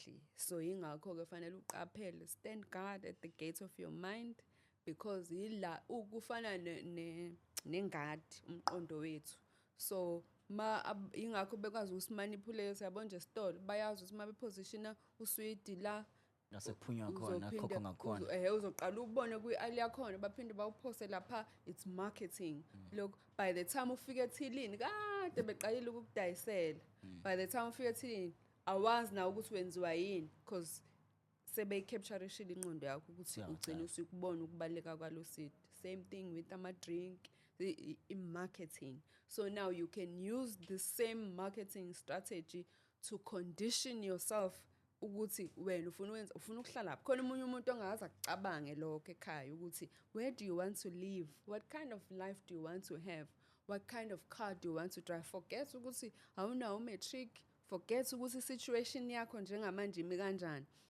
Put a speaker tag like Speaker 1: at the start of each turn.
Speaker 1: Exactly. So ingakho-ke fanele uqaphele, stand guard at the gate of your mind, because ila ukufana nengadi umqondo wethu. So ma ingakho bekwazi ukusimanipulate, yabo nje, esitolo bayazi ukuthi uma bepositiona uswidi la
Speaker 2: Nasekuphunywa khona, khokho ngakhona.
Speaker 1: Uzoqala ubone kwi-aisle yakhona, baphinde bawuphose lapha. It's marketing lokhu. By the time ufike ethilini, kade beqalile ukukudayisela. By the time ufike ethilini, awazi nawe ukuthi wenziwa yini, because sebeyicapturishile ingqondo yakho ukuthi ugcine usukubona ukubaluleka kwalo swidi. Same thing with ama-drink, i-marketing. So now you can use the same marketing strategy to condition yourself ukuthi wena ufuna ukwenza, ufuna ukuhlala lapho khona. Omunye umuntu ongaze akucabange lokho ekhaya, ukuthi where do you want to live, what kind of life do you want to have, what kind of car do you want to drive. Forget ukuthi awunawo umatric, forget ukuthi situation yakho njengamanje imi kanjani.